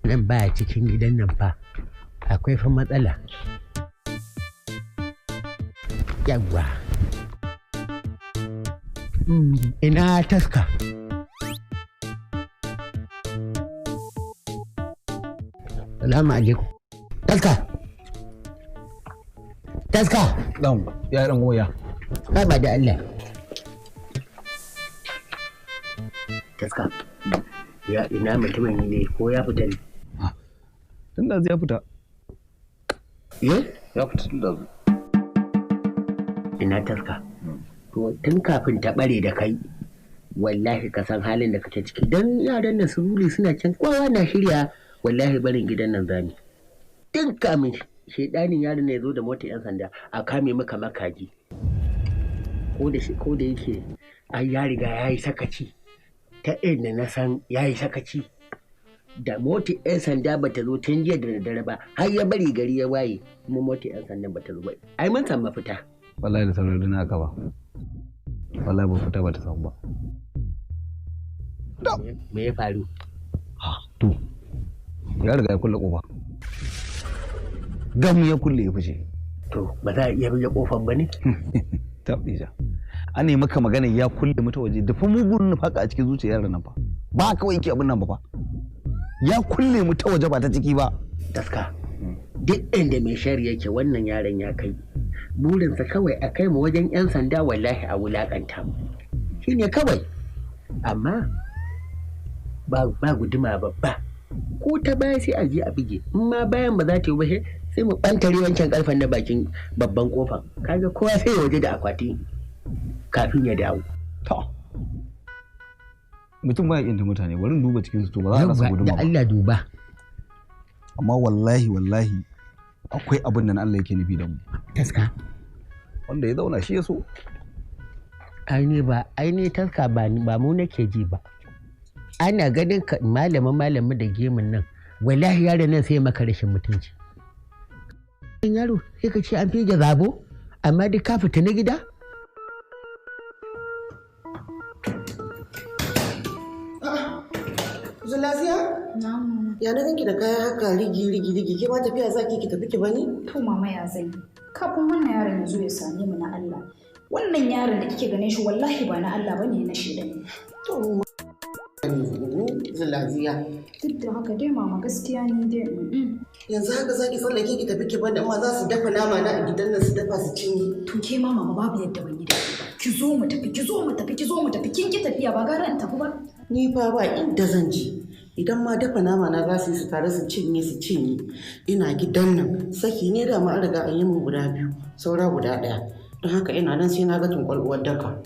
Nan baya cikin gidan nan fa akwai fa matsala. Yawwa. Ina taska. Salamu alaikum. Taska. Taska. Dan ya dan goya. Ba da Allah. Taska. Ya ina mutumin ne ko ya fita ne? Tun da ya fita. Ye? Ya fita tun da. Ina taska. To tun kafin ta bare da kai wallahi ka san halin da kake ciki dan yaran nan su rule suna can kowa na shirya wallahi barin gidan nan zani. Tun kamin shedanin yaron ne ya zo da motar yan sanda a kame maka makaji. Ko da yake ai ya riga ya yi sakaci ta inda na san ya yi sakaci da motar yan sanda ba ta zo tun jiya da daddare ba har ya bari gari ya waye kuma motar yan sanda ba ta zo ba ai mun samu mafita. Wallahi da saurari na gaba. Wallahi ba fita ba ta samu ba. Me ya faru? To ya riga ya kulle kofa. Gam ya kulle ya fice. To ba za a iya buge kofar ba ne? Tabbija. An yi maka magana ya kulle mata waje da fa mugun nufaka a cikin zuciyar yaran nan fa. Ba kawai yake abin nan ba fa. Ya kulle mu ta waje ba ta ciki ba. Taska. Duk inda mai shari yake wannan yaron ya kai. Burinsa kawai a kai mu wajen 'yan sanda wallahi a wulakanta mu. Shine kawai. Amma ba guduma babba. Ko ta baya sai a je a bige. In ma bayan ba za ta yi ba sai mu ɓantare wancan karfen na bakin babban kofan. Kaga kowa sai ya waje da akwati kafin ya dawo. To. Mutum baya kinta mutane bari in duba cikin su to ba za a rasa guduma ba. Da Allah duba. Amma wallahi wallahi akwai abin da Allah yake nufi da mu. Taska. Wanda ya zauna shi ya so. Ai ne taska ba mu nake ji ba. Ana ganin ka malamin da gemun nan wallahi yaron nan sai maka rashin mutunci. Yaro sai ka ce an fige zabo amma duk ka fita na gida. Zulaziya? Na'am. Ya na ganki da kaya haka rigi rigi rigi ke ma tafiya zaki ki tafi ki bani? To mama ya zai. Kafin wannan yaron ya zo ya same mu na Allah. Wannan yaron da kike ganin shi wallahi ba na Allah bane na shedan. To Zulaziya. Duk da haka dai mama gaskiya ni dai Yanzu haka zaki tsallake ki tafi ki bani amma za su dafa nama na a gidan nan su dafa su cinye. To ke ma mama babu yadda ban yi da ke ba. Ki zo mu tafi ki zo mu tafi ki zo mu tafi kin ki tafiya ba gara in tafi ba. Ni fa ba inda zan je. Idan ma dafa nama na za su yi su tare su cinye su cinye. Ina gidan nan saki ne da ma an riga an yi min guda biyu saura guda ɗaya. Don haka ina nan sai na ga tunkwal uwar daka.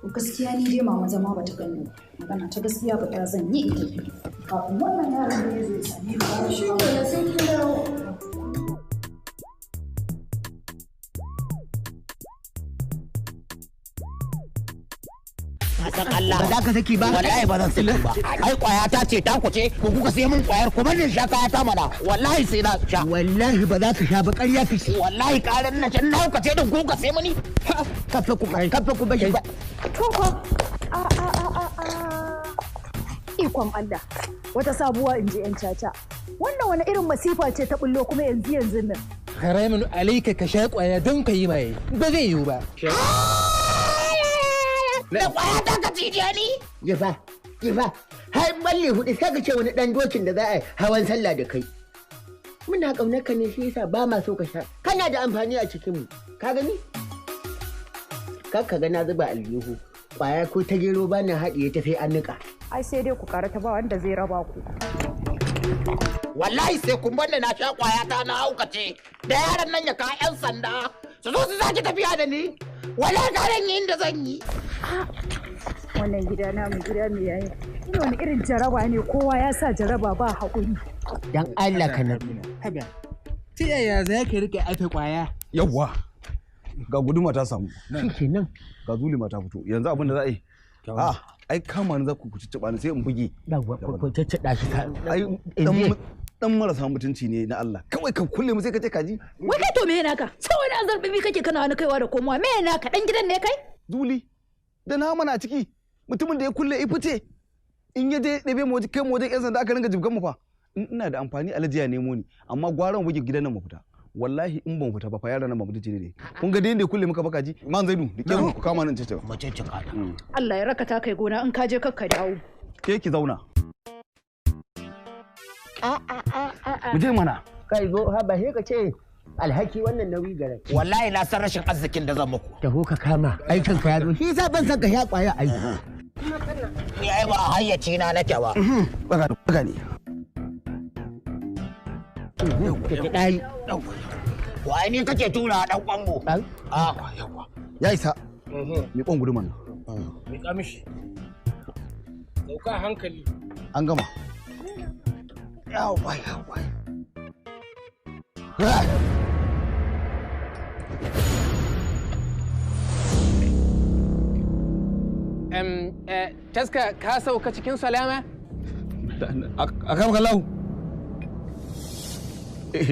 To gaskiya ni dai mama zama bata gani ba. Magana ta gaskiya ba ta zan yi in tafi. Kafin wannan yaron da ya zo ya same ni. Shi ne sai kin dawo. San Allah Ba za ka saki ba? Wallahi ba zan saki ba. Ai kwaya ta ce ta kuce ko kuka sai mun kwayar kuma ne sha kaya ta mana. Wallahi sai na sha. Wallahi ba za ka sha ba ƙarya kake. Wallahi karan na can na ce din kuka sai muni. Kafa ku kafa ku bashi ba. To fa a a a a a ikon Allah wata sabuwa in ji 'yan caca. Wannan wani irin masifa ce ta bullo kuma yanzu yanzu nan. Haramun alaika ka sha kwaya don ka yi maye ba zai yiwu ba. Da kwaya ta ka cije ni? Jifa, jifa, har balle hudu sai ka ce wani dan dokin da za a yi hawan sallah da kai. Muna ƙaunar ka ne shi yasa ba ma so ka sha. Kana da amfani a cikin mu. Ka gani? Kar ka ga na zuba aljihu. Kwaya ko ta gero ba na haɗiye ta sai an niƙa. Ai sai dai ku karata ba wanda zai raba ku. Wallahi sai kun banda na sha kwaya ta na haukace. Da yaran nan ya ka 'yan sanda. Su zo su sake tafiya da ni. Wallahi karan yi inda zan yi. Wannan gida namu gida mai yayi. Ina wani irin jaraba ne kowa ya sa jaraba ba haƙuri. Dan Allah ka natsu. Haba. Ta yaya za ka rike afe kwaya? Yawwa. Ga guduma ta samu. Shikenan. Ga zulima ta fito. Yanzu abin da za a yi. Ai kama ni za ku cicciɓa ni sai in buge. Yawwa ku cicciɓa shi ka. Ai dan marasa mutunci ne na Allah. Kawai ka kulle mu sai ka ce kaji. Wai kai to me naka? Sai wani azarbibi kake kana wani kaiwa da komowa. Me naka? Dan gidan ne kai? Zuli. Da nama na ciki mutumin da ya kulle ya fice in ya je ɗebe mu waje kai mu wajen 'yan sanda aka ringa jibgan mu fa. In ina da amfani Alhaji ya nemo ni, amma gwaran buge gidan nan mu fita. Wallahi in ban fita ba fa yaran nan ba mutunci ne. Kun ga dai inda kulle muka baka ji man Zaidu dike mu ku kama nan cece. Mace ce ka. Allah ya raka ta kai gona in ka je kakka dawo. Ke ki zauna. A a a a. Mu je mana. Kai zo ha ba sai ka ce alhaki wannan nauyi gare. Wallahi na san rashin arzikin da zan muku. Taho ka kama aikin ka ya zo shi yasa ban san ka sha kwaya aiki. Ni ai ba hayyaci na nake ba. Baka baka ne. Dai. Wai ni kake tura dan kwambo. A yawa. Ya isa. Mi kon guduman nan. Mi kamishi. Dauka hankali. An gama. Yawa yawa. Taska ka sauka cikin salama? A kan kallahu.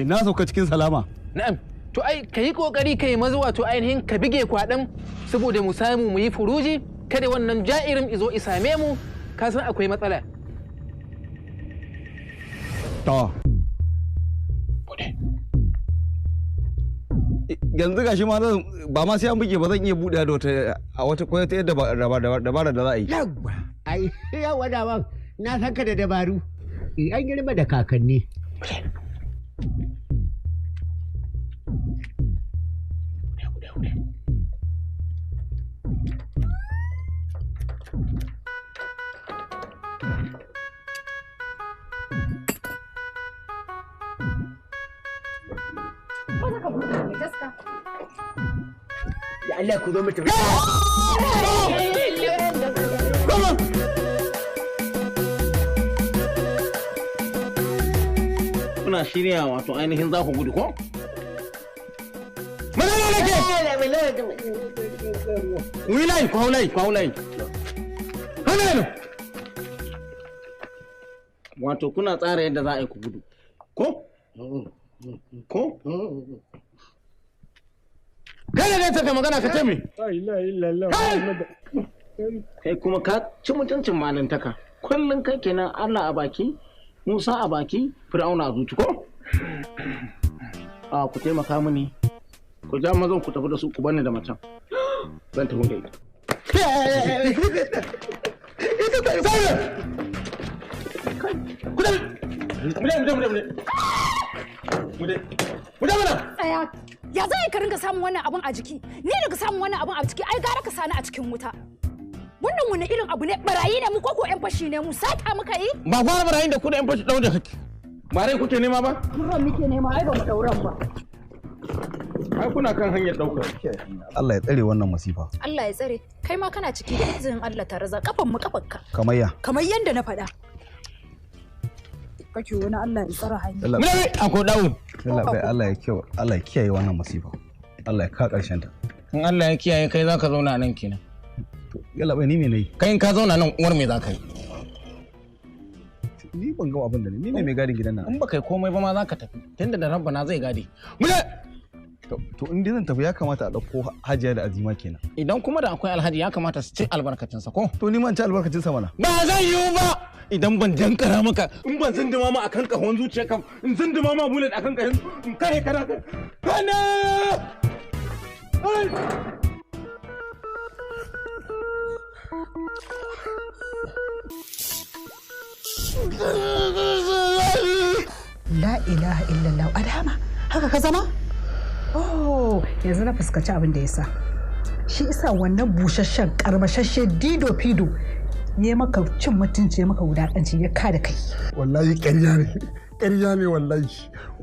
Na sauka cikin salama. Na'am. To ai ka yi kokari ka yi maza wato ainihin ka bige kwaɗan saboda mu samu mu yi furuji kada wannan ja'irin izo isame mu ka san akwai matsala. To. Yanzu gashi ma zan ba ma sai an buge ba zan iya buɗe da wata a wata ko ta yadda dabara da za a yi. Yawwa ai yawa daman na san ka da dabaru. An girma da kakanni. Da Allah ku zo mu tafi. Kuna shirya wato ainihin za ku gudu ko? Magana nake! Ku yi layi, ku hau layi, ku hau layi. Hannu! Wato kuna tsara yadda za a yi ku gudu. Ko? Ko? Kai ne ta magana ka ce me? Kai kuma ka ci mutuncin malantaka. Kullum kai kenan Allah a baki, Musa a baki, Fir'auna a zuci ko? A ku taimaka mini. Ku ja mazan ku tafi da su ku bani da macen. Zan tafi da ita. Tsaya. Ya zai ka ringa samun wannan abun a jiki? Ni daga samun wannan abun a jiki ai gara ka sani a cikin wuta. Wannan wani irin abu ne barayi ne mu koko yan fashi ne mu sata muka yi? Ba fara barayin da ku da yan fashi daure kake. Ba rai kuke nema ba? Ran muke nema ai ba mu dauran ba. Ai kuna kan hanyar daukar. Allah ya tsare wannan masifa. Allah ya tsare. Kai ma kana ciki da izinin Allah ta raza kafan mu kafanka. Kamar ya. Kamar yanda na faɗa. Kake wani Allah ya tsara hanya. Allah akwai dawo. Allah bai Allah ya kiyaye Allah ya kiyaye wannan masifa. Allah ya ka karshen ta. In Allah ya kiyaye kai zaka zauna nan kenan. To yalla bai ni me nayi? Kai in ka zauna nan uwar me zaka yi? Ni ban ga abin da ni ne mai gadin gidan nan. In baka yi komai ba ma zaka tafi tunda da rabbana zai gade. Mu je. To in dai zan tafi ya kamata a ɗauko Hajiya da Azima kenan. Idan kuma da akwai Alhaji ya kamata su ci albarkacinsa ko? To ni ma in ci albarkacinsa mana. Ba zan yiwu ba! Idan ban dankara maka in ban zinduma ma akan kahon zuciyarka in zinduma ma bullet akan kahon in kare kana kana. La ilaha illallah Adama haka ka zama? Oh, yanzu na fuskaci abin da ya sa. Shi isa wannan busasshen karmashashe dido fido ya maka cin mutunci ya maka wulakanci ya kada kai. Wallahi ƙarya ne. Ƙarya ne wallahi.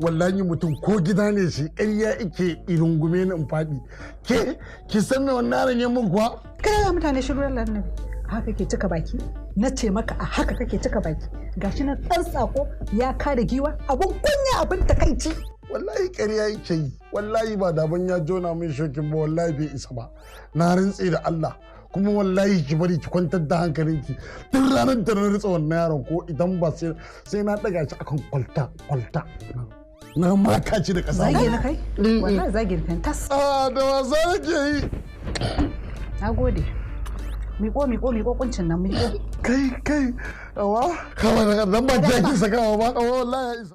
Wallahi mutum ko gida ne shi ƙarya ike irungume ni in faɗi. Ke ki san me wannan yaron ya mun kuwa? Kada ga mutane shiru Allah annabi. Haka kake cika baki? Na ce maka a haka kake cika baki. Gashi na ɗan tsako ya kada giwa abun kunya abun takaici. Wallahi ƙarya yake yi. Wallahi ba daban ya jona min shokin ba wallahi bai isa ba. Na rantse da Allah. Kuma wallahi ki bari ki kwantar da hankalinki duk ranar da na ritsa wannan yaron ko idan ba sai na daga shi akan kwalta kwalta na maka shi da ƙasa. Zage na kai? Wallahi zage na kai tas. A da wasa nake yi. Na gode. Miƙo miƙo miƙo kuncin nan miƙo. Kai kai awa kawai daga nan ba ki sakawa ba kawa wallahi ya isa.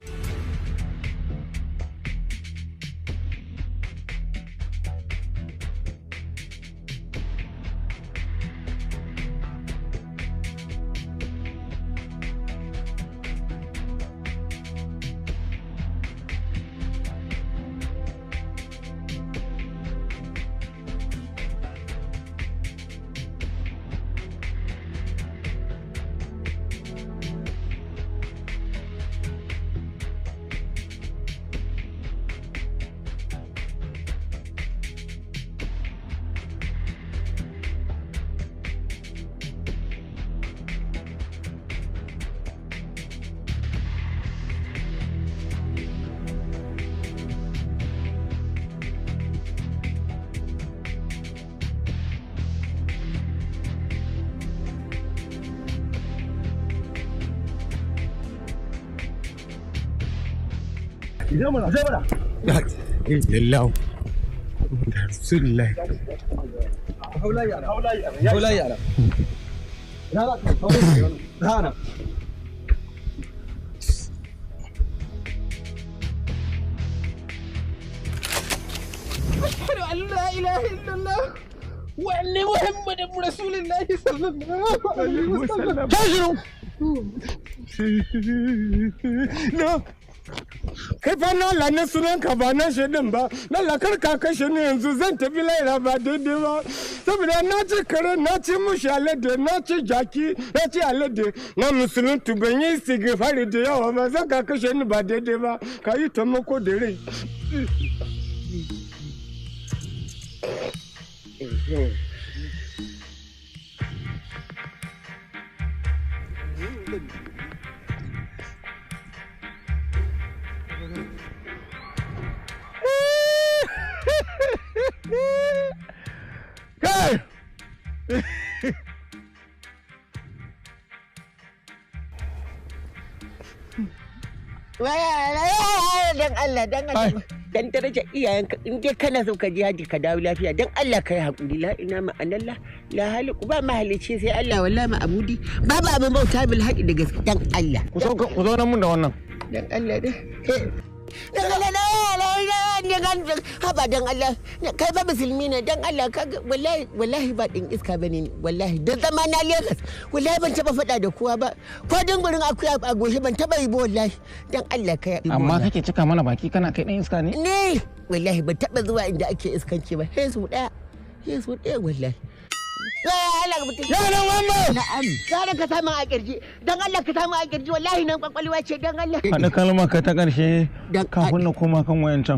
Yallahu. Rasulullah. أشهد أن لا إله إلا الله وأن محمدا رسول الله صلى الله عليه وسلم. Na. Kai fa na Allah na sunanka ba na shaɗin ba, na kar ka kashe ni yanzu zan tafi laira ba daidai ba. Saboda na ci kare, na ci mushi alade, na ci jaki, na ci alade, na musuluntu ban yi istighfari da yawa ba, zan ka kashe ni ba daidai ba, ka yi taimako da rai. Kai! Dan Allah, dan Allah. Dan daraja iyayenka in dai kana so ka je haji ka dawo lafiya dan Allah kai hakuri la ina ma'anallah la haliku ba mahalicci sai Allah wallahi ma abudi babu abin bauta bil haƙi da gaske dan Allah. Ku zo mun da wannan. Dan Allah dai. Dan Allah la haba dan Allah kai ba musulmi ne dan Allah wallahi wallahi ba din iska bane wallahi dan zama na Lagos wallahi ban taba faɗa da kowa ba ko dingurin akuya a goshi ban taba yi ba wallahi dan Allah kai. Amma kake cika mana baki kana kai dan iska ne? Ne wallahi ban taba zuwa inda ake iskanci ba sai su daya sai su daya wallahi. Yaran wannan! Na'am. Gara ka samu a kirji. Dan Allah ka samu a kirji wallahi nan kwakwalwa ce dan Allah. Haɗa kalma ka ta ƙarshe kafin na koma kan wayancan.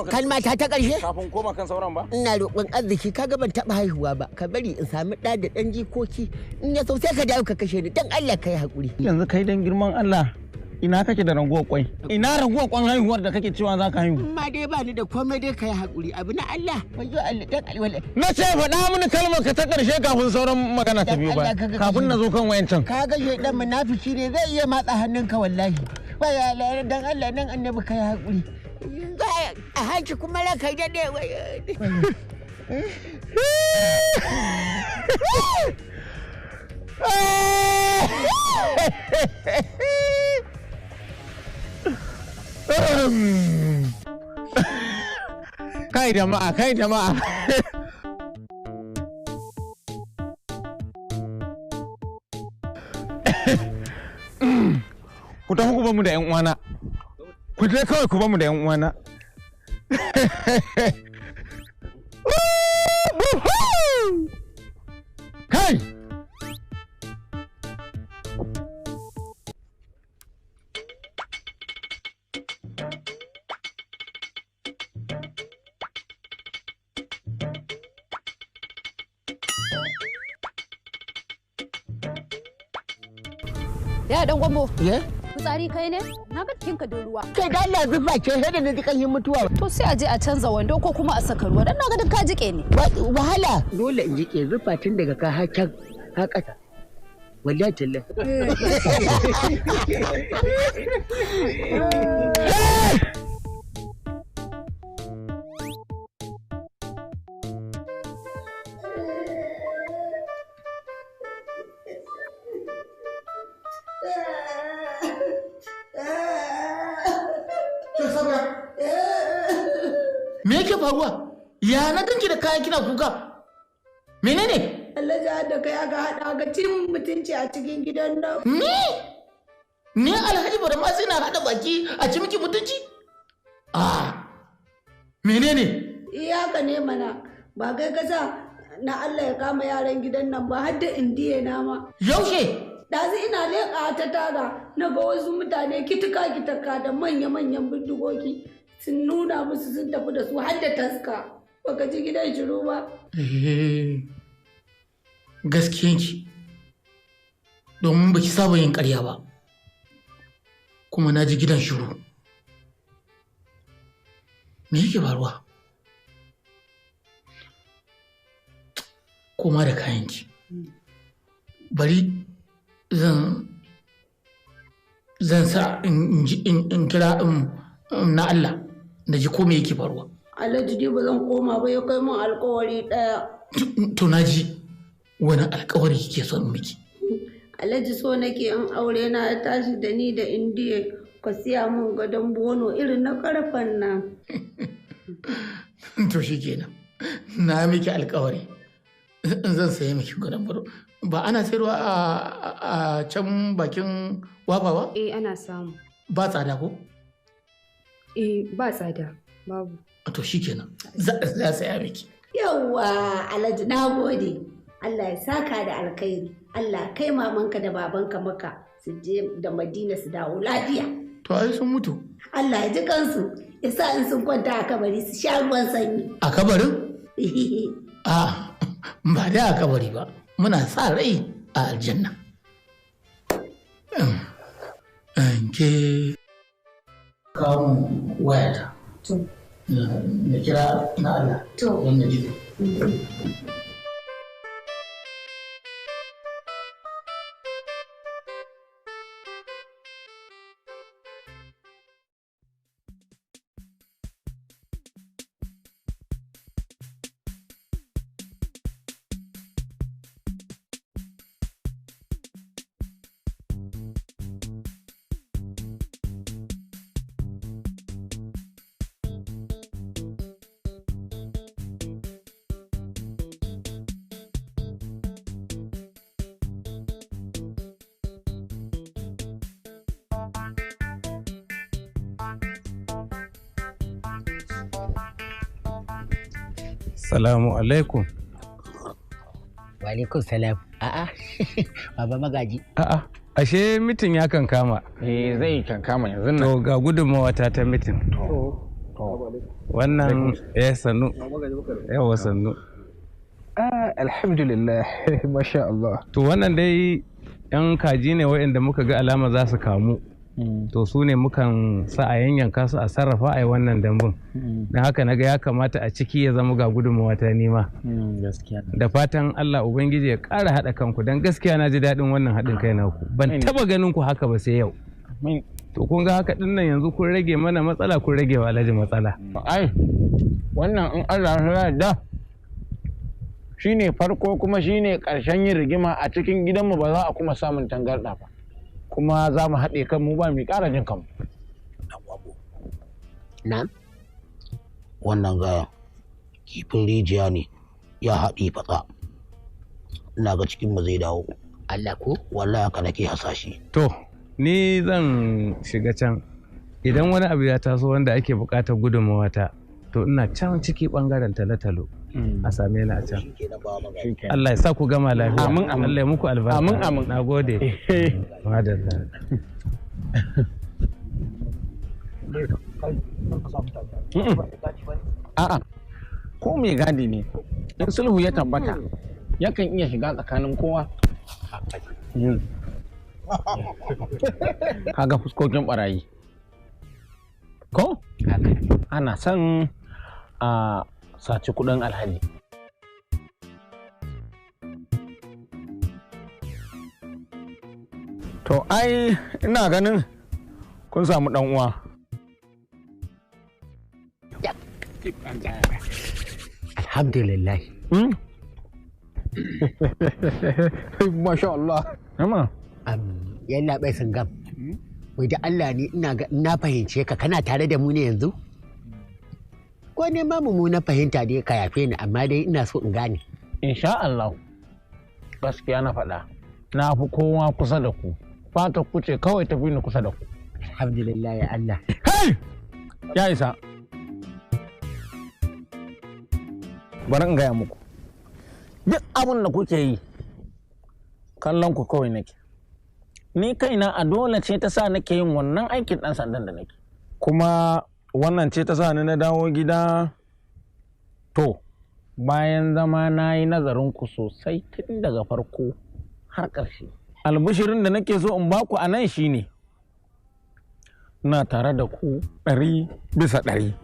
Kalma ta ta ƙarshe? Kafin koma kan sauran ba? Ina roƙon arziki kaga ban taɓa haihuwa ba. Ka bari in sami ɗa da ɗan jikoki. In ya so sai ka dawo ka kashe ni dan Allah ka yi haƙuri. Yanzu kai dan girman Allah ina kake da ragowar kwai? Ina ragowar kwan haihuwar da kake cewa za ka haihu? Ma dai ba ni da komai dai ka yi haƙuri abu na Allah. Wajo Allah dan Allah. Na ce faɗa mini kalmar ka ta ƙarshe kafin sauran magana ta biyo ba. Kafin na zo kan wayancan. Ka ga shaidan munafiki ne zai iya matsa hannunka wallahi. Wai Allah dan Allah nan annabi ka yi haƙuri. A hanci kuma ranka daɗe. Kai jama'a, kai jama'a. Ku tafi ku bamu da 'yan uwana. Ku je kawai ku bamu da 'yan uwana. Kai! Ya dan gwambo. Ye? Fitsari kai ne? Na ga jikinka da ruwa. Kai da Allah zufa ce sai da na ji kanyin mutuwa. To sai a je a canza wando ko kuma a saka ruwa dan na ga duk ka jike ne. Wahala dole in jike zufa tun daga ka har can har ƙasa. Wallahi tallahi. Me yake faruwa? Ya na ganki da kaya kina kuka? Menene? Alhaji da kai aka haɗa aka cin mutunci a cikin gidan nan. Ni? Ni Alhaji Badamasi na haɗa baki a ci miki mutunci? Ah, menene? Iyaka ne mana, ba kai ka sa na Allah ya kama yaran gidan nan ba har da indiya na ma. Yaushe? Ɗazu ina leƙa ta tara na ga wasu mutane kitika kitaka da manya-manyan bindigogi sun nuna musu sun tafi da su har da taska. Baka ji gidan shiru ba. Gaskiyanki, domin baki saba yin ƙarya ba, kuma na ji gidan shiru. Me yake faruwa? Koma da kayanki. Bari zan sa in kira na Allah da ji ko me yake faruwa. Alhaji dai ba zan koma ba ya kai min alkawari ɗaya. To na ji wani alkawari kike son miki. Alhaji so nake in aure na ya tashi da ni da indiya ka siya min gadon bono irin na karfan nan. To shi kenan na miki alkawari zan sayi miki gadon bono. Ba ana sayarwa a can bakin wafa ba? Eh ana samu. Ba tsada ko? Eh ba tsada babu. To shikenan za a saya miki. Yawwa Alhaji na gode. Allah ya saka da alkhairi. Allah kai mamanka da babanka maka su je da Madina su dawo lafiya. To ai sun mutu. Allah ya ji kansu ya sa in sun kwanta a kabari su sha ruwan sanyi. A kabarin? A ba da a kabari ba. Muna sa rai a aljanna. Ke kawo wayata. Na kira na Allah. Don na ji. Salamu alaikum. Wa alaikum salam. A'a, baba magaji. A'a, ashe mitin ya kan kama. Eh zai kan kama yanzu nan. To ga gudunmawa ta ta mitin. To. Wannan eh sannu. Yawa sannu. Ah, alhamdulillah, masha Allah. To wannan dai yan kaji ne waɗanda muka ga alama za su kamu. To su ne mukan sa a yanyanka su a sarrafa a yi wannan dambun. Don haka na ga ya kamata a ciki ya zama ga gudunmawa ta nima. Da fatan Allah Ubangiji ya ƙara haɗa kanku don gaskiya na ji daɗin wannan haɗin kai naku. Ban taɓa ganin ku haka ba sai yau. To kun ga haka ɗin nan yanzu kun rage mana matsala kun rage wa Alhaji matsala. Ai, wannan in Allah ya yarda shine farko kuma shine ƙarshen yin rigima a cikin gidanmu ba za a kuma samun tangarɗa ba. Kuma za mu haɗe kanmu ba mu ƙara jin kanmu. Na'am. Wannan gayan kifin rijiya ne ya haɗe fatsa. Ina ga cikin mu zai dawo. Allah ko? Wallahi haka nake hasashe. To, ni zan shiga can. Idan wani abu ya taso wanda ake buƙatar gudunmawa ta, to ina can ciki ɓangaren talo-talo. A same ni a can. Allah ya sa ku gama lafiya. Amin, amin. Allah ya muku albarka. Amin, amin. Na gode. Madalla. A'a, ko mai gadi ne, in sulhu ya tabbata, yakan iya shiga tsakanin kowa. Kaga fuskokin barayi. Ko? Ana son a saci kudin alhaji. To ai ina ganin kun samu dan uwa. Alhamdulillah. Masha Allah. Ama. Yalla bai singam. Wai da Allah ne ina ga na fahimce ka kana tare da mu ne yanzu? Ko ne ma na fahimta dai ka yafe ni, amma dai ina so in gane. Insha Allah, gaskiya na faɗa, na fi kowa kusa da ku, fata ku ce kawai tafi ni kusa da ku. Alhamdulillah ya Allah. Hey! Ya isa. Bari in gaya muku, duk abin da kuke yi kallon ku kawai nake. Ni kaina a dole ce ta sa nake yin wannan aikin ɗan sandan da nake. Kuma wannan ce ta sa ni na dawo gida. To, bayan zama na yi nazarin ku sosai tun daga farko har ƙarshe. Albishirin da nake so in baku a nan shine, ina tare da ku 100%.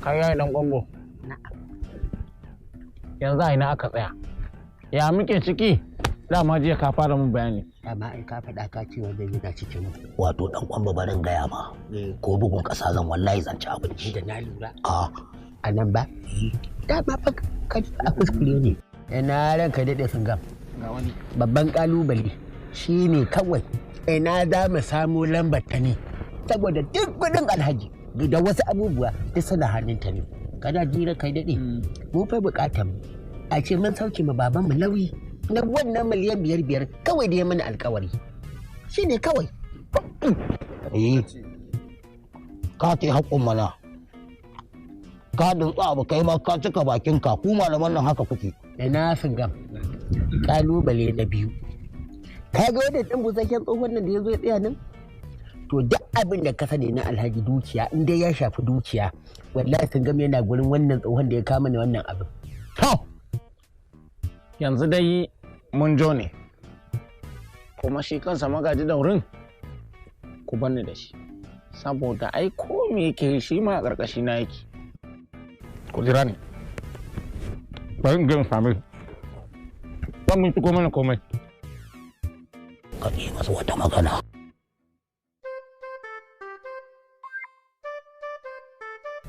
Kai dan gwambo. Yanzu a ina aka tsaya? Ya muke ciki? Dama jiya ka fara mun bayani. Dama in ka faɗa ka ce wanda yana cikin. Wato dan kwamba, barin gaya ma, ko bugun ƙasa zan, wallahi zan ci abinci. Da na lura. A nan ba? Dama fa ka a kuskure ne. Ina ranka daɗe sun gam. Babban ƙalubale shi ne kawai ina za mu samu lambar ta ne. Saboda duk kuɗin Alhaji da wasu abubuwa duk suna hannunta ne. Kana jira kai daɗe. Mu fa buƙatar mu a ce mun sauke ma babanmu nauyi na wannan miliyan 5-5 kawai da ya mana alkawari. Shi ne kawai. Eh, ka ce haƙƙun mana, ka dutsa abu, kai ma ka cika bakinka. Ku malaman nan haka kuke. Ina gam, kalubale na biyu, ka ga wannan ɗan busasshen tsohon nan da ya zo ya tsaya nan, to duk abin da ka sani na Alhaji, dukiya, in dai ya shafi dukiya, wallahi sun gam yana gurin wannan tsohon da ya kama ni wannan abin. To, yanzu dai mun jo ne, kuma shi kansa Magaji Daurin ku banni da shi, saboda ai ko me yake shi ma a ƙarƙashi na yake. Ku jira ni, bari in gina same zan binciko mana komai. Ka yi masa wata magana.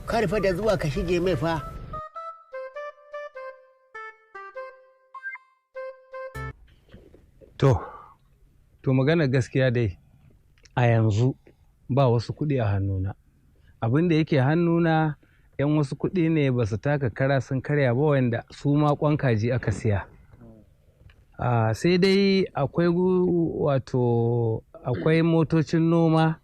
Karfa da zuwa ka shige mai fa. To magana gaskiya dai a yanzu ba wasu kuɗi a hannuna. Abin da yake hannuna 'yan wasu kuɗi ne ba su taka kara sun karya ba, wanda su ma ƙwan kaji aka siya. Sai dai akwai wato akwai motocin noma,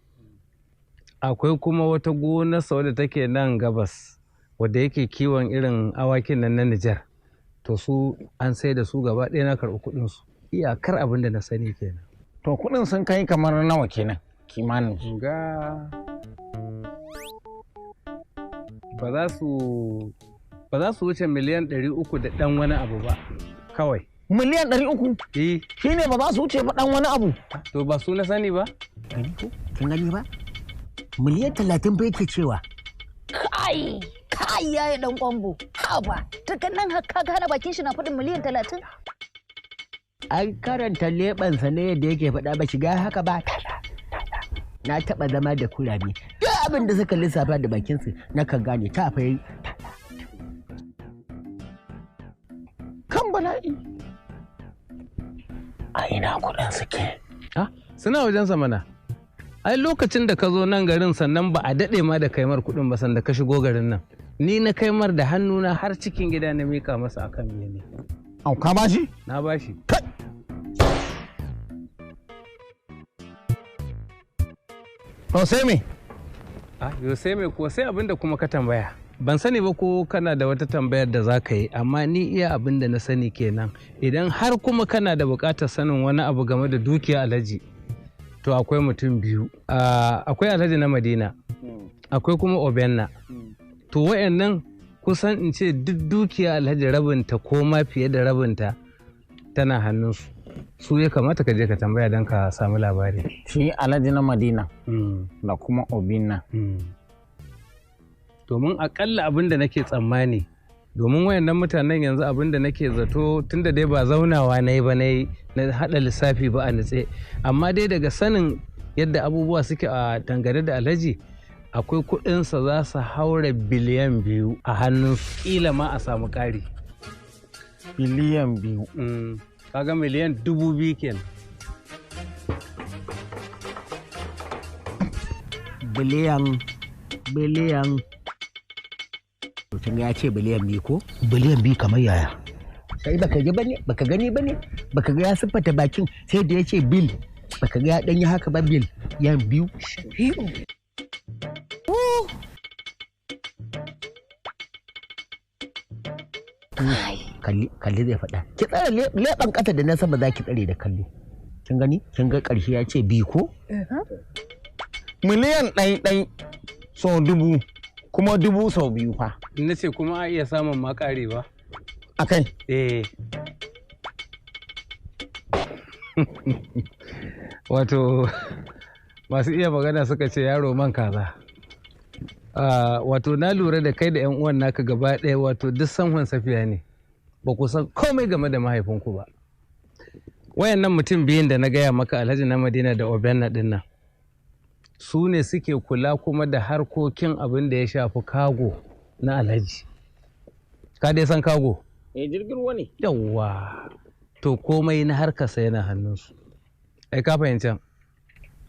akwai kuma wata gonarsa wadda take nan gabas wadda yake kiwon irin awakin nan na Nijar. To su an sai da su gaba ɗaya, na karɓi kuɗinsu. Iyakar abin da na sani kenan. To kuɗin sun kai kamar nawa kenan kimanin? Ga ba za su wuce miliyan 300 da ɗan wani abu ba kawai. Miliyan 300? Eh. Shi ne ba za su wuce ba ɗan wani abu? To ba su na sani ba? Kin gani ba? Miliyan 30 bai ke cewa. Kai, kai, yayi dan kwambo. Haba, tukan nan ka gane bakin shi na faɗin miliyan 30. An karanta leɓensa ne yadda yake faɗa ba shiga haka ba. Na taɓa zama da kurame. Duk abin da suka lissafa da bakinsu na kan gane ta fa. Kan bala'i. A ina kuɗin suke? Ah, suna wajensa mana. Ai lokacin da ka zo nan garin, sannan ba a daɗe ma da kaimar kuɗin ba, sanda ka shigo garin nan. Ni na kaimar da hannuna har cikin gida, na miƙa masa akan bene. Au, ka bashi? Na bashi. To sai me? Ah, yo sai me ko sai abin da kuma ka tambaya. Ban sani ba ko kana da wata tambayar da za ka yi, amma ni iya abin da na sani kenan. Idan har kuma kana da buƙatar sanin wani abu game da dukiya Alhaji, to akwai mutum biyu. Akwai Alhaji na Madina, akwai kuma Obenna. To wayannan kusan in ce duk dukiya Alhaji rabinta ko ma fiye da rabinta tana hannunsu. Su ya kamata ka je ka tambaya don ka samu labari. Shi Alhaji na Madina da kuma Obinna. Domin akalla abin da nake tsammani, domin wayannan mutanen yanzu abin da nake zato, tunda dai ba zaunawa na yi ba na yi na haɗa lissafi ba a nutse, amma dai daga sanin yadda abubuwa suke a dangane da Alhaji, akwai kuɗinsa za su haura biliyan 2 a hannun, ƙila ma a samu ƙari. Biliyan 2? Kaga 2,000 miliyan kenan. Biliyan, biliyan. Mutum ya ce 2 biliyan ko? 2 biliyan kamar yaya? Sai baka ji bane, baka gani bane, baka ga ya siffata bakin sai da ya ce bil. Baka ga ya dan yi haka ba, bil yan biyu. Kalli, kalli zai faɗa. Ki tsare leɓen ƙasa da na sama, za ki tsare da kallo. Kin gani? Kin ga ƙarshe ya ce bi ko? 1,000,000 sau 1000, kuma 1000 sau biyu fa. Na ce kuma a iya samun ma ƙarewa. Akai? Eh. Wato masu iya magana suka ce yaro man kaza. Wato na lura da kai da 'yan uwan naka gaba ɗaya, wato duk sanhon safiya ne. Ba ku san komai game da mahaifinku ba. Wayannan mutum biyun da na gaya maka, Alhaji na Madina da Obenna ɗin nan, su ne suke kula kuma da harkokin abin da ya shafi kago na Alhaji. Ka dai san kago? Eh, jirgin ruwa ne. Yawwa. To komai na harkarsa yana hannunsu. Ai ka fahimci?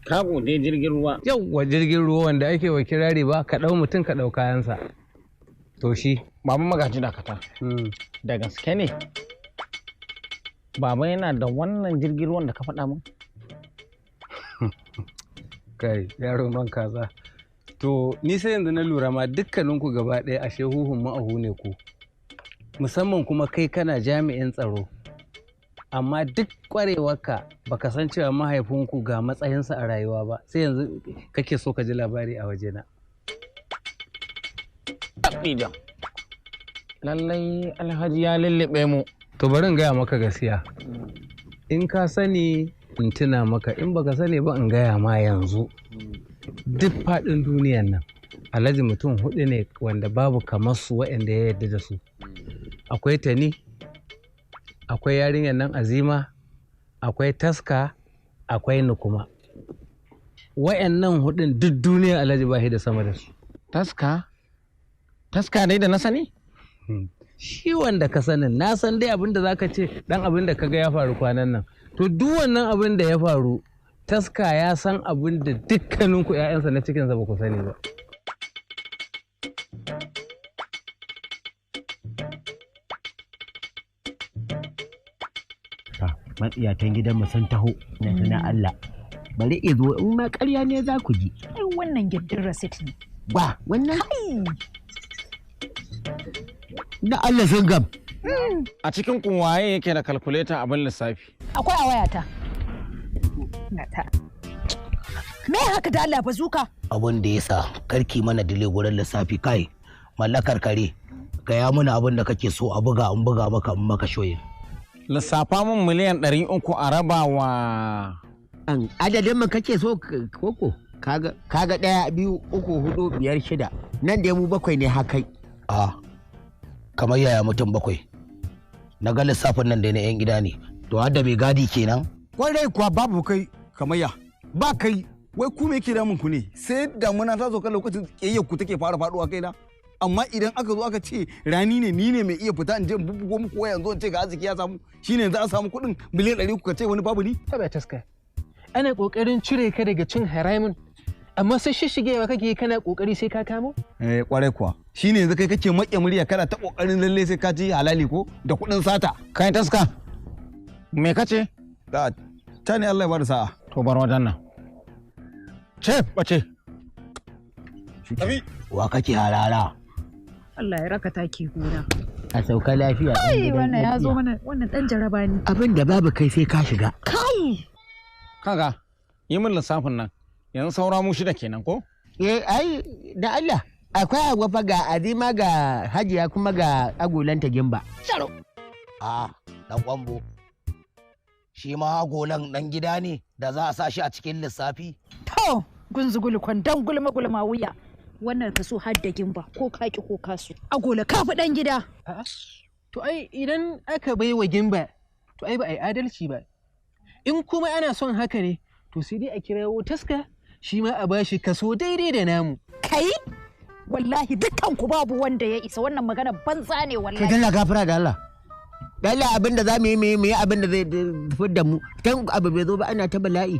Kago dai jirgin ruwa. Yawwa, jirgin ruwa wanda ake wa kirari ba, ka ɗau mutum ka ɗau kayansa. To shi. Baba Magaji, dakata. Da gaske ne? Baba yana da wannan jirgin ruwan da ka faɗa min? Kai, yaro man kaza. To ni sai yanzu na lura ma dukkaninku gaba ɗaya ashe huhun ma'ahu ne ku. Musamman kuma kai kana jami'in tsaro. Amma duk ƙwarewarka baka san cewa mahaifinku ga matsayinsa a rayuwa ba, sai yanzu kake so ka ji labari a wajena. Tabbijan. Lallai Alhaji ya lullube mu. To bari in gaya maka gaskiya. In ka sani in tuna maka, in baka sani ba in gaya ma yanzu. Duk faɗin duniyan nan, Alhaji mutum huɗu ne wanda babu kamar su waɗanda ya yarda da su. Akwai Tani, akwai yarinyar nan Azima, akwai Taska, akwai Nukuma. Wayannan hudun duk duniya Alhaji ba shi da sama da su. Taska? Taska dai da na sani? Shi wanda ka sanin, na san dai abin da zaka ce dan abin da kaga ya faru kwanan nan. To duk wannan abin da ya faru, Taska ya san abin da dukkaninku 'ya'yansa na cikinsa ba ku sani ba. Matsiyatan gidanmu sun taho na tuna Allah. Bari izo, in ma ƙarya ne za ku ji. Ai wannan gindin rasit ne. Ba wannan? Na Allah sun gam. A cikin ku waye yake da kalkuleta abin lissafi? Akwai a wayata. Na ta. Me haka da Allah, bazuka? Abin da ya sa karki mana dile gurin lissafi, kai mallakar kare, gaya mana abin da kake so a buga, in buga maka, in maka shoyin. Lissafa min 300 miliyan a raba wa. An adadin mu kake so koko? Kaga kaga ɗaya, biyu, uku, hudu, biyar, shida. Nan dai mu bakwai ne hakai. A kamar yaya mutum bakwai? Na ga lissafin nan dai na 'yan gida ne, to har da mai gadi kenan. Kwarai kuwa, babu kai. Kamar ya ba kai? Wai ku me yake damun ku ne? Sai damuna ta zo kan lokacin ƙiyayyar ku take fara faduwa kaina, amma idan aka zo aka ce rani ne, ni ne mai iya fita in je in bubbugo muku waya yanzu in ce ga arziki ya samu, shine yanzu an samu kuɗin 300 miliyan ka ce wani babu ni. Haba Taska. Ana ƙoƙarin cire ka daga cin haramun, amma sai shishigewa kake yi kana ƙoƙari sai ka kamo? Eh, kwarai kuwa, shine yanzu kai kake maƙe murya kana ta ƙoƙarin lalle sai ka ci halali ko da kuɗin sata. Kai Taska, me kace? Da ta ne, Allah ya bada sa'a. To bar wajen nan. Ce bace. Wa kake harara? Allah ya raka taki gona. A sauka lafiya. Ɗan Kai gidan wannan ya zo tsakiya. mana, wannan dan jaraba ne. Abin da babu kai sai ka shiga. Kai! Kaga, yi min lissafin nan. Yanzu saura mu shida kenan ko? Eh, ai da Allah akwai agwa fa, ga Azima, ga Hajiya, kuma ga agolanta Gimba. Sharo. A dan kwambo, shi ma golan dan gida ne da za a sa shi a cikin lissafi? To, gunzugulu kwandon gulma gulma wuya. Wannan kaso har da Gimba, ko kaki ko kaso. Agola kafi dan gida. To ai idan aka bai wa Gimba, to ai ba a yi adalci ba. In kuma ana son haka ne, to sai dai a kirawo Taska, shi ma a bashi kaso daidai da namu. Kai? Wallahi dukkan ku babu wanda ya isa, wannan magana banza ne Kai wallahi. dalla gafara da Allah. Dala abin da za mu yi mu yi abin da zai fidda mu. Tan abu bai zo ba ana ta bala'i.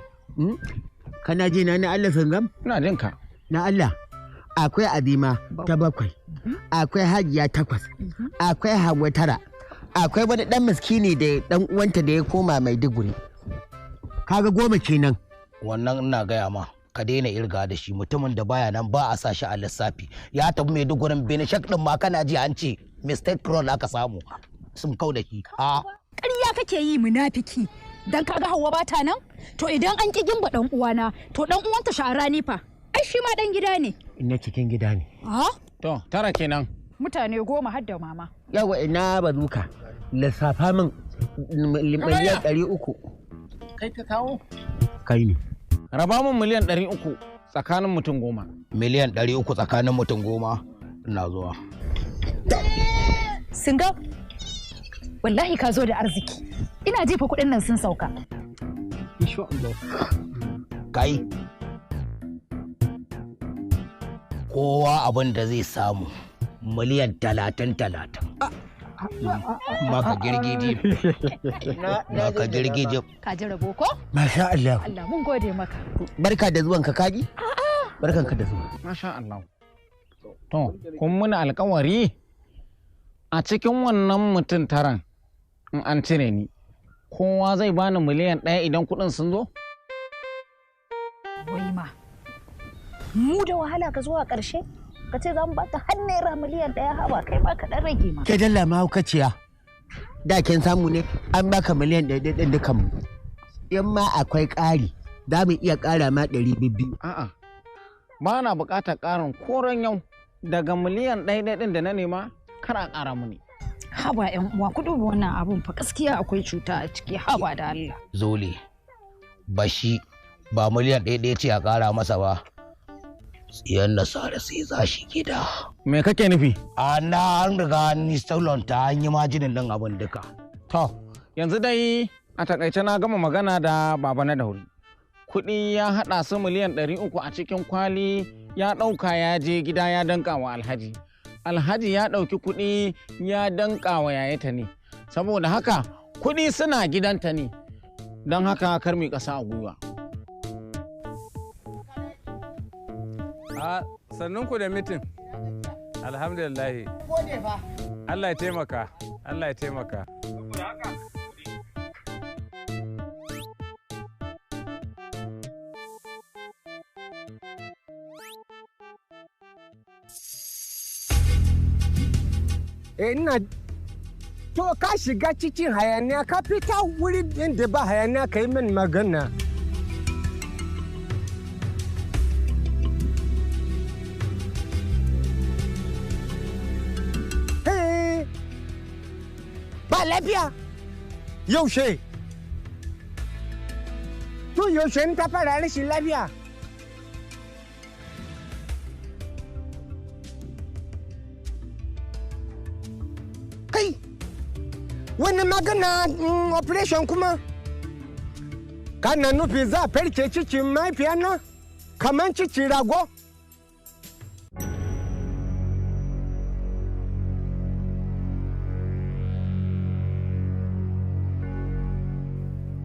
Kana ji na na Allah sangam? Ina jin ka. Na Allah. Akwai Azima ta 7. Akwai Hajiya 8. Akwai Hauwa 9. Akwai wani dan miskini da dan uwanta da ya koma Maiduguri. Kaga 10 kenan. Wannan ina gaya ma ka daina irga da shi, mutumin da baya nan ba a sa shi a lissafi. Ya tafi Maidugurin Benishek din ma kana ji an ce mistake roll aka samu sun kau da shi. A Ƙarya kake yi munafiki. Dan kaga Hauwa bata nan? To idan an ki Gimba dan uwana, to dan uwanta shara ne fa. Ai shi ma dan gida ne. Ina cikin gida ne. A? To 9 kenan. Mutane 10 har da mama. Yawa ina bazuka. Lissafa min miliyan 300. Kai ka kawo? Kai ne. Raba mun miliyan 300 tsakanin mutum 10. Miliyan 300 tsakanin mutum 10 ina zuwa. Singa, wallahi ka zo da arziki. Ina jefa kuɗin nan sun sauka. Insha Allah. Kai. Kowa abin da zai samu miliyan 30 30. Maka girgiji. Maka girgiji. Ka ji rabo ko? Masha Allah. Allah mun gode maka. Barka da zuwan ka kaji? Barkan ka da zuwa. Masha Allah. To, kun muna alƙawari a cikin wannan mutum 9 in an cire ni, kowa zai bani miliyan 1 idan kuɗin sun zo? Wai ma, mu da wahala ka zuwa ƙarshe? Ka ce za mu baka har naira miliyan 1 haba kai ma ka ɗan rage ma. Ke dalla mahaukaciya. Da kin samu ne an baka miliyan 1 ɗin dukan mu. In ma akwai ƙari za mu iya ƙara ma 200. A'a. Ba na buƙatar ƙarin koren yau daga miliyan 1 ɗin da na nema kar a ƙara muni. Haba ƴan uwa ku duba wannan abun fa gaskiya akwai cuta a ciki haba da Allah. Zole. Bashi ba miliyan 1 ce a ƙara masa ba. Tsiyan nasara sai za shi gida. Me kake nufi? A na an riga ni salon ta an yi majinin ɗin abin duka. To, yanzu dai a takaice na gama magana da baba na dauri. Kuɗi ya haɗa su miliyan 300 a cikin kwali ya ɗauka ya je gida ya danƙa wa Alhaji. Alhaji ya ɗauki kuɗi ya danƙa wa yayata ne. Saboda haka kuɗi suna gidanta ne. Don haka kar mu ƙasa a gwiwa. A sannunku da mitin. Alhamdulillah. Allah ya taimaka. Allah ya taimaka. Ina to ka shiga cikin hayaniya ka fita wurin inda ba hayaniya ka yi min magana. Ba lafiya yaushe to yaushe ta fara rashin lafiya? Kai wani magana operation kuma kana nufi za a farke cikin mahaifiya na kamar cikin rago?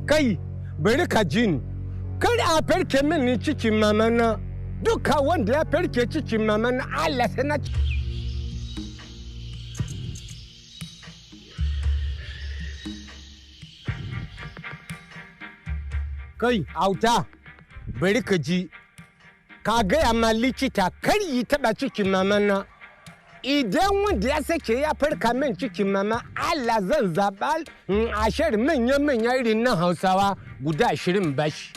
Kai bari ka ji ni, kar a farke mini cikin mama na, duka wanda ya farke cikin mama na Allah sai na. Kai auta bari ka ji, ka gaya ma likita kar yi taɓa cikin mama na. Idan wanda ya sake ya farka min cikin mama Allah zan zaɓa ashir manya-manya irin na Hausawa guda 20 bashi.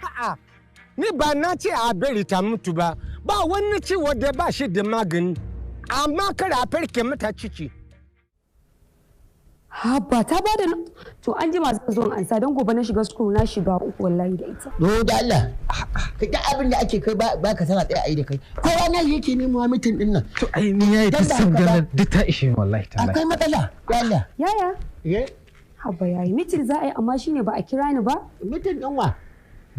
A'a, ni ba na ce a bari ta mutu ba, ba wani ciwo da ba shi da magani, amma kar a farke mata ciki. Haba ta bada to an jima zan zo in ansa don gobe na shiga school na shiga uku wallahi da ita. No da Allah. Ka ga abin da ake kai ba ka sana tsaya a yi da kai. Kowa na yake nemo mitin din nan. To ai ni yayi Dan duk da haka ba- sabganar duk ta ishe ni wallahi tallahi. Akwai matsala. Da Allah. Yaya? Ye? Haba yayi mitin za a yi amma shine ba a kira ni ba. Mitin din wa?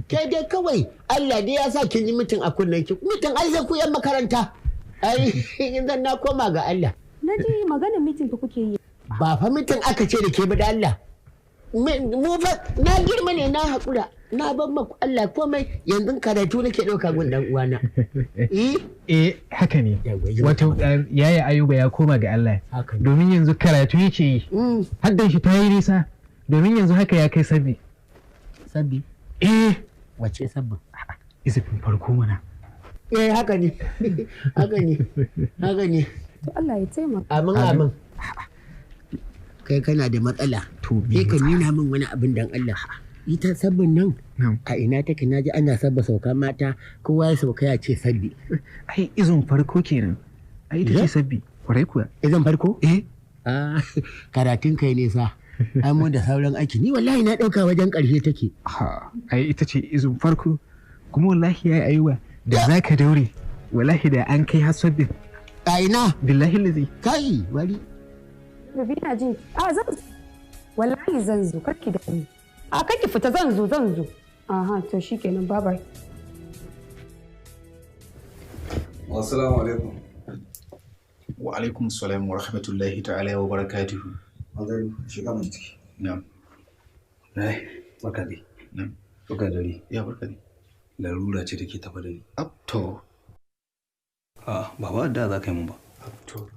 Ke dai kawai Allah dai ya sa kin yi mitin a kunnen ki. Mitin ai sai ku yan makaranta. Ai zan na koma ga Allah. Na ji maganar mitin fa kuke yi. Ba fa mitin aka ce da ke ba da Allah. Mu fa na girma ne, na haƙura. Na ban maku Allah komai, yanzu karatu nake ɗauka gun dan uwana. Eh, haka ne. Wato yaya Ayuba ya koma ga Allah. Domin yanzu karatu yake yi. Haddan shi ta yi nisa. Domin yanzu haka ya kai sabbi. Sabbi? Eh. Wace sabbin? Izifin farko mana. Eh, haka ne. Haka ne. Haka ne. To Allah ya taimaka. Amin, amin. Kai kana da matsala. To sai ka nuna min wani abin dan Allah. Ita sabbin nan a ina take? Naji ana sabba sauka mata, kowa ya sauka ya ce sabbi. Ai izin farko kenan. Ai ita ce sabbi. Kwarai kuwa. Izin farko? Eh. Ah, karatun kai ne sa. Ai mu da sauran aiki, ni wallahi na ɗauka wajen ƙarshe take. Ha, ai ita ce izin farko. Kuma wallahi yayi Ayuba da za ka daure, wallahi da an kai har sabbin. A ina? Billahi lazi. Kai bari. Baby ina jin a zan, wallahi zan zo, karki da ni. A karki fita, zan zo, zan zo. Aha, to shikenan, bye bye. Assalamu alaikum. Wa alaikum salam wa rahmatullahi ta'ala wa barakatuhu. Azai shiga mu ciki. Na'am. Ai, barka dai. Na'am. Barka dare. Ya barka dai. Larura ce take tafa da ni. To. A ba ba da za ka yi mun ba. To.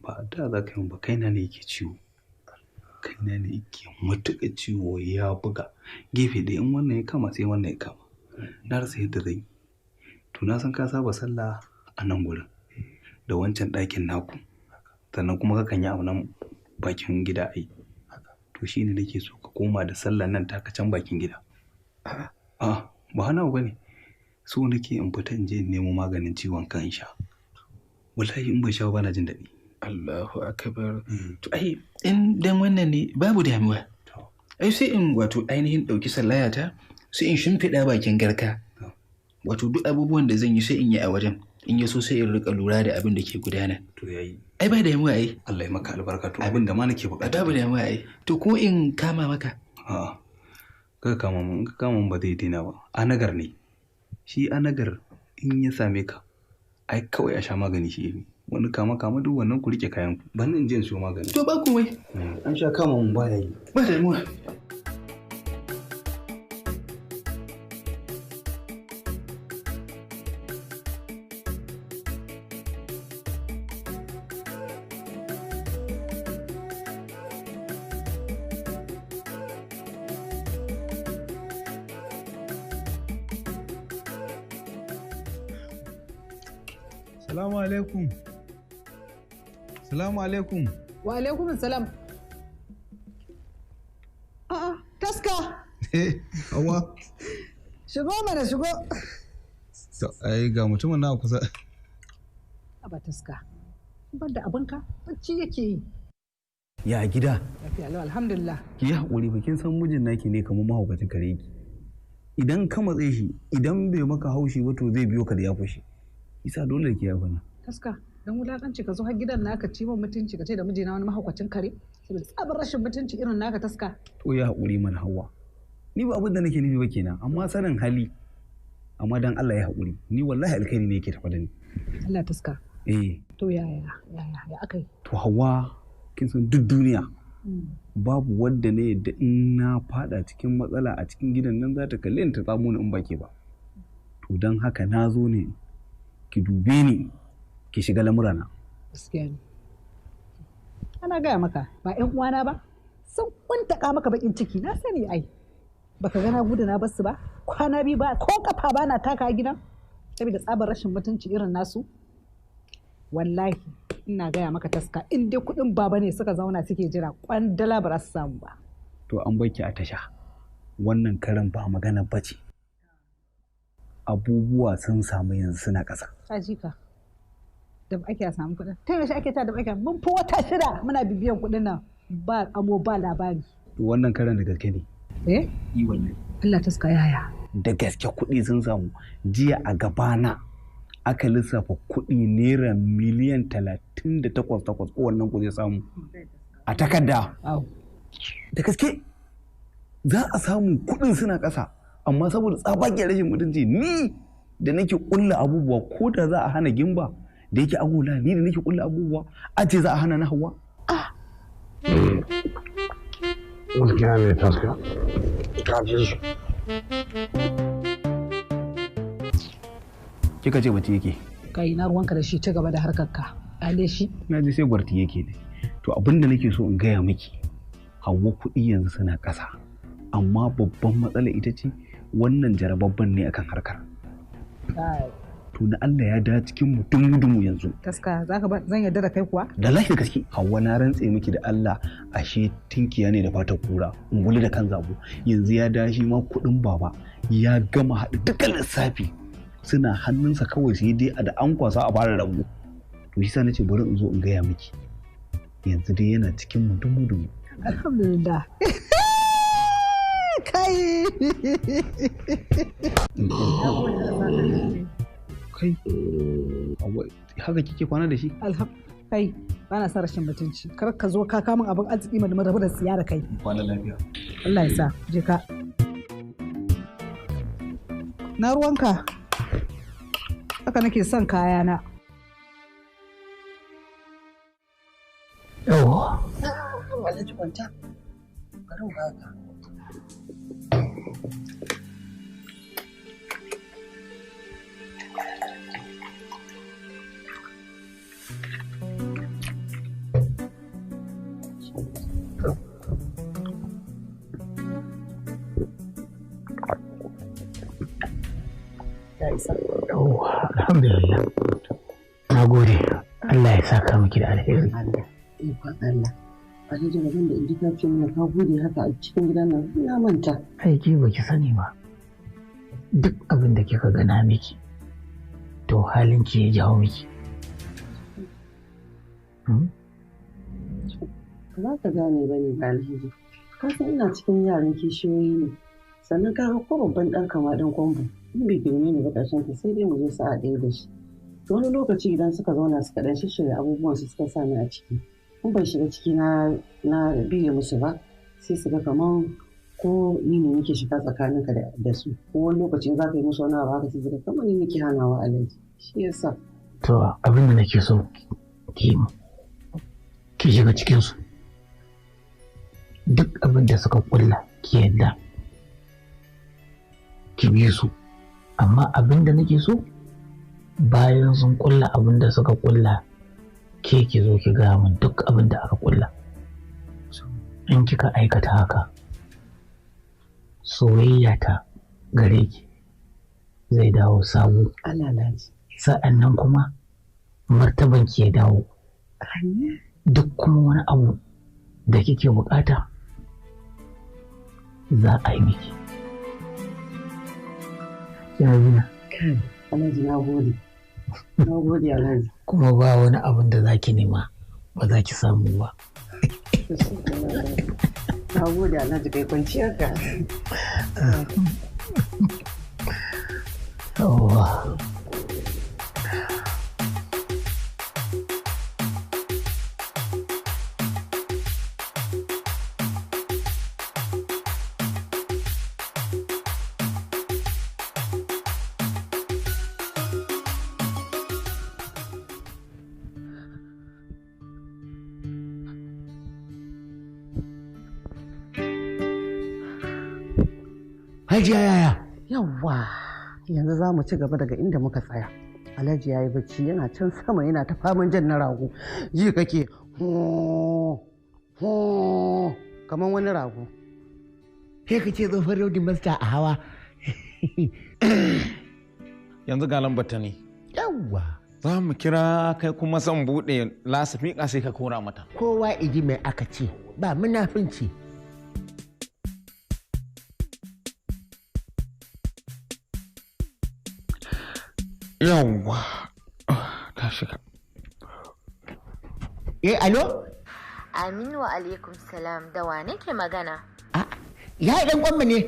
Ba da za ka yi mun ba, kaina ne yake ciwo. Kaina ne yake matuƙa ciwo, ya buga. Gefe ɗaya in wannan ya kama sai wannan ya kama. Na rasa yadda zan yi. To na san ka saba sallah a nan gurin. Da wancan ɗakin naku. Sannan kuma kakan yi abu nan bakin gida ai. To shi ne nake so ka koma da sallah nan taka can bakin gida. A'a, ba hana ba ne. So nake in fita in je in nemo maganin ciwon kan sha. Wallahi in ban sha ba na jin daɗi. Allahu akbar. To ai in dan wannan ne babu damuwa. Ai sai in wato ainihin ɗauki sallayata sai in shimfiɗa bakin garka. Wato duk abubuwan da zan yi sai in yi a wajen. In ya so sai in rika lura da abin da ke gudana. To yayi. Ai ba damuwa ai. Allah ya maka albarka, to abin da ma nake bukata. Babu damuwa ai. To ko in kama maka. A'a. Ka kama mun, in ka kama mun ba zai daina ba. Anagar ne. Shi anagar in ya same ka ai kawai a sha magani shi yafi. Wani kama kama duk wannan ku rike kayan ku. Ban in je in siyo magani. To ba komai. An sha kama mun baya yi. Ba damuwa. Salamu alaikum. Salamu alaikum. Wa alaikum salam. A'a, taska. Hawa. Shigo mana, shigo. To, ai ga mutumin na kusa. Aba taska. Ban da abinka, bacci yake yi. Ya gida. Lafiya lau, alhamdulillah. Ki yi haƙuri fa, kin san mijin naki ne kamar mahaukacin kare yake. Idan ka matse shi, idan bai maka haushi ba to zai biyo ka da ya fushi. Isa dole ki yafa na. Taska, dan wulakanci ka zo har gidan naka ci min mutunci ka ce da mijina wani mahaukacin kare. Saboda tsabar rashin mutunci irin naka, taska. To ya haƙuri mana Hauwa. Ni ba abin da nake nufi ba kenan, amma sanin hali. Amma dan Allah ya haƙuri, ni wallahi alkhairi ne yake tafa da ni. Allah taska. Eh, To yaya, yaya, ya akai? to Hauwa, kin san duk duniya babu wadda ne yadda in na fada cikin matsala a cikin gidan nan za ta kalle ni ta tsamo ni in ba ke ba. To don haka na zo ne ki dube ni ki shiga lamurana. Gaskiya ne. Ana gaya maka ba ƴan uwana ba sun kuntaka maka bakin ciki, na sani ai. Baka ga na gudu na basu ba, kwana biyu ba ko kafa ba na taka a gidan saboda tsabar rashin mutunci irin nasu. Wallahi ina gaya maka taska, in dai kuɗin baba ne suka zauna suke jira, kwandala ba za su samu ba. To an baki a tasha. Wannan karan ba magana bace. Abubuwa sun samu yanzu suna ƙasa. Ka ji ka. Da ake a samu kuɗin. Tun yaushe ake ta da ake, mun fi wata 6 muna bibiyan kuɗin nan ba amo ba labari. To wannan karan da gaske ne. Eh? Yi wallahi. Allah taska, yaya. Da gaske kuɗi sun samu. Jiya a gabana aka lissafa kuɗi naira miliyan 38 takwas kowannen ku zai samu. A takarda. Da gaske za a samu, kuɗin suna ƙasa. Amma saboda tsabagen rashin mutunci, ni da nake kulla abubuwa, ko da za a hana Gimba da yake agola, ni da nake kulla abubuwa a ce za a hana na Hawa. Gaskiya ne, Taska, ka fi su. Kika ce bace yake. Kai, na ruwanka da shi? Ci gaba da harkar ka, ale shi. Na ji sai gwarti yake ne. To, abin da nake so in gaya miki, Hawa, kuɗi yanzu suna ƙasa, amma babban matsala ita ce wannan jarababban ne akan harkar. To, na Allah ya da cikin mutum dumu yanzu. Taska, zaka ba zan yarda da kai kuwa? Da lafiya gaske, Hawa, na rantse miki da Allah, ashe tinkiya ne da fatar kura, ungulu da kan zabo. Yanzu ya da shi ma kuɗin baba ya gama haɗa dukkan lissafi, suna hannunsa kawai, sai dai a da an kwasa a fara rabu. To, shi sa nace bari in zo in gaya miki, yanzu dai yana cikin mutum dumu. Alhamdulillah. Kai. Kai, Hauwa, haka kike kwana da shi? Kai, ba na son rashin mutunci. Kar ka zo ka kamun abin arziki mu rabu da tsiya da kai. Kwana lafiya. Allah ya sa, je ka. Na ruwanka. Haka nake son kayana. Yawwa. Alhaji, kwanta. Bari mu baka. Ya isa. Yawwa, alhamdulillah. Na gode. Allah ya saka miki da alheri. Allah, ikon Allah. Alhaji, rabon da in ji ka ce mana ka gode haka a cikin gidan nan, na manta. Ai ke baki sani ba. Duk abin da kika ga na miki, to halin ki ya jawo miki. Ba za ka gane ba ne ba, Alhaji. Ka san ina cikin yaran kishiyoyi ne. Sannan ka ga ko babban ɗan kama ɗan kwambo, in bai girme ni ba ƙarshen ta sai dai mu zo sa'a ɗaya da shi. To, wani lokaci idan suka zauna suka ɗan shishshirya abubuwan su suka sa ni a ciki, in ban shiga ciki na biye musu ba, sai su ga kaman ko ni ne nake shiga tsakaninka da su. Ko wani lokacin za ka yi musu wani abu haka, sai su ga kamar ni nake hanawa, Alhaji. Shi yasa. To, abin da nake so ki yi min, ki shiga cikinsu. Duk abin da suka kulla, ki yadda. Ki bi su. Amma abin da nake so, bayan sun kulla abin da suka kulla, ke ki zo ki gaya min duk abin da aka kulla. In kika aikata haka, soyayya ta gare ki zai dawo sabo. Allah, Alhaji. Sa'an nan kuma martaban ki ya dawo. Duk kuma wani abu da kike bukata za a yi miki. Kina jina? Kai, Alhaji, na gode. Na gode, Alhaji. Kuma ba wani abun da za ki nema ba za ki samu ba. Na gode, Alhaji, kai kwanciyar ka. Yawwa. Hajiya, yaya? Yawwa, yanzu za mu ci gaba daga inda muka tsaya. Alhaji ya yi bacci, yana can sama yana ta faman jan na rago. Ji kake ho ho kamar wani rago. Sai ka ce tsofin rodin masta a hawa. Yanzu ga lambar ta ne. Yawwa. Za mu kira, kai kuma zan buɗe lasifika sai ka kora mata. Kowa iji mai aka ce, ba munafunci. Yawwa, ta shiga. Eh, alo? Aminu wa alaikum salam, da wa nake magana? Ya dan kwamma ne.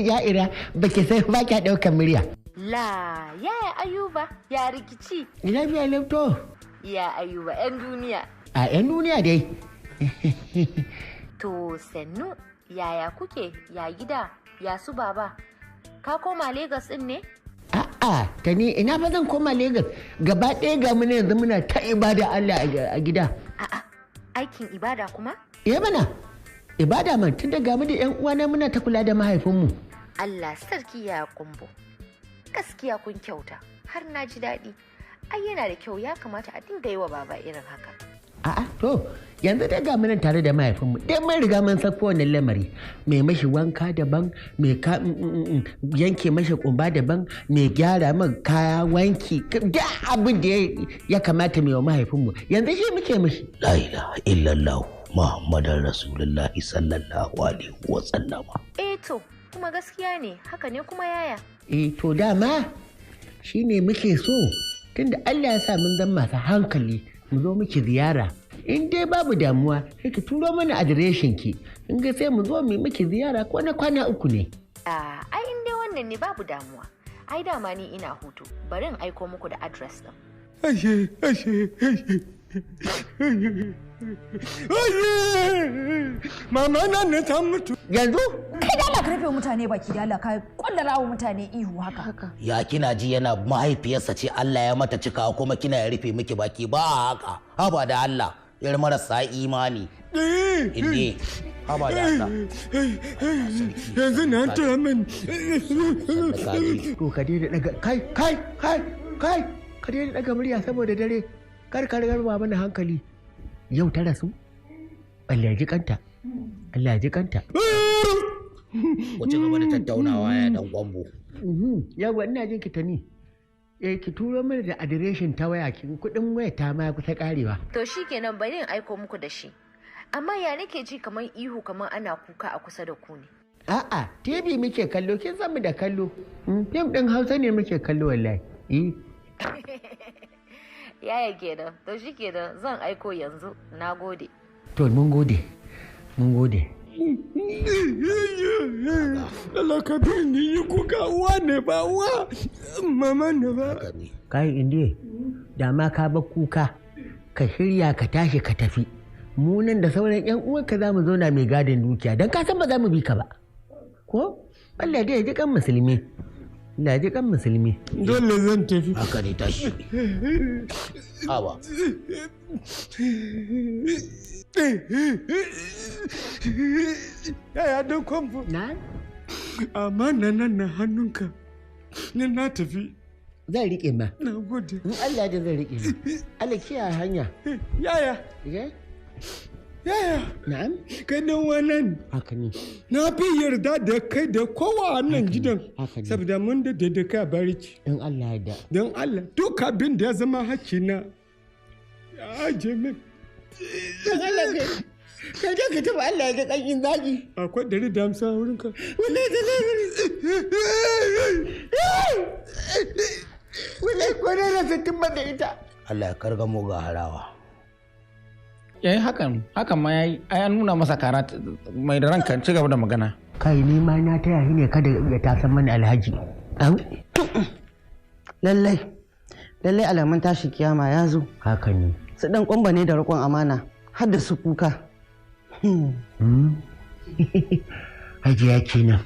Ja'ira, baki sai ba kya ɗaukar murya. La, yaya Ayuba, ya rikici? Lafiya lafto. Ya Ayuba, 'yan duniya. A 'yan duniya dai. To sannu, yaya kuke, ya gida, ya su baba? Ka koma Lagos din ne? A'a, Tani ina fa zan koma Lagos. Gaba ɗaya ga mu yanzu muna ta ibada Allah a gida. A'a, aikin ibada kuma? Eh mana. Ibada man tun da ga mu da ƴan uwana muna ta kula da mahaifinmu. Allah sarki ya Kumbo. Gaskiya kun kyauta, har na ji daɗi. Ai yana da kyau ya kamata a dinga yi wa baba irin haka. A'a to yanzu dai ga munan tare da mahaifinmu dai mun riga mun sako wannan lamari mai mashi wanka daban mai ka yanke mashi kumba daban mai gyara man kaya wanki da abin da ya kamata mai wa mahaifinmu yanzu shi muke mashi. La ilaha illallah Muhammadar Rasulullahi sallallahu alaihi wa sallama. Eh to kuma gaskiya ne haka ne kuma yaya. Eh to dama shine muke so tunda Allah ya sa mun zama masu hankali mu zo miki ziyara in dai babu damuwa sai ki turo mana adireshin ki in ga sai mu zo mu miki ziyara ko na kwana uku ne. Ai in dai wannan ne babu damuwa ai dama ni ina hutu bari in aiko muku da address din. Ashe ashe ashe mama na ne ta mutu. Yanzu? Kai da Allah ka rufe mutane baki da Allah ka kwallara wa mutane ihu haka. Ya kina ji yana mahaifiyarsa ce Allah ya mata cikawa kuma kina ya rufe miki baki ba haka. Haba da Allah yar marasa imani. Inde haba da Allah. Yanzu na tura min. To ka daina daga kai kai kai kai ka daina daga murya saboda dare kar ka rigar mana hankali. Yau ta rasu? Allah ya ji kanta. Allah ya ji kanta. Ku ci gaba da tattaunawa ya dan kwambo. Yawwa ina jin ki Tani. Eh ki turo mana da adireshin ta waya kin kudin waya ta ma kusa karewa. To shikenan bari in aiko muku da shi. Amma ya nake ji kamar ihu kamar ana kuka a kusa da ku ne. A'a TV muke kallo kin san mu da kallo. Fim din Hausa ne muke kallo wallahi. Eh. Yaya kenan to shikenan zan aiko yanzu nagode. To mun gode. Mun gode. Allah ka bi ni yi kuka uwa ne ba uwa mama ne ba. Kai indiya da ma ka bar kuka ka shirya ka tashi ka tafi. Mu nan da sauran yan uwanka za mu zauna mai gadin dukiya don ka san ba za mu bi ka ba. Ko? Allah dai ya ji kan musulmi. Allah ya ji kan musulmi. Dole zan tafi. Haka ne tashi. Haba. Yaya don kwamfo. Na? Amma na nan na hannunka. Ni na tafi. Zan riƙe ma. Na gode. In Allah da zan riƙe ma. Allah kiyaye hanya. Yaya. Yaya. Na'am. Kai dan wannan. Haka ne. Na fi yarda da kai da kowa a nan gidan. Saboda mun da da kai a bariki. In Allah ya da. Don Allah duk abin da ya zama hakina. Ya aje min. Allah kai. Kai dai ka tafi Allah ya ga kankin zaki. Akwai 150 a wurinka. Wallahi da Wallahi ko na 60 ban da ita. Allah ya kargamo ga harawa. Yayi hakan hakan ma yayi ai an nuna masa kara mai da ranka ci gaba da magana. Kai ni ma na taya shi ne kada ya tasan mana alhaji. Lallai lallai alamun tashi kiyama ya zo. Haka ne. Su dan kwamba ne da riƙon amana har da su kuka. Hajiya kenan.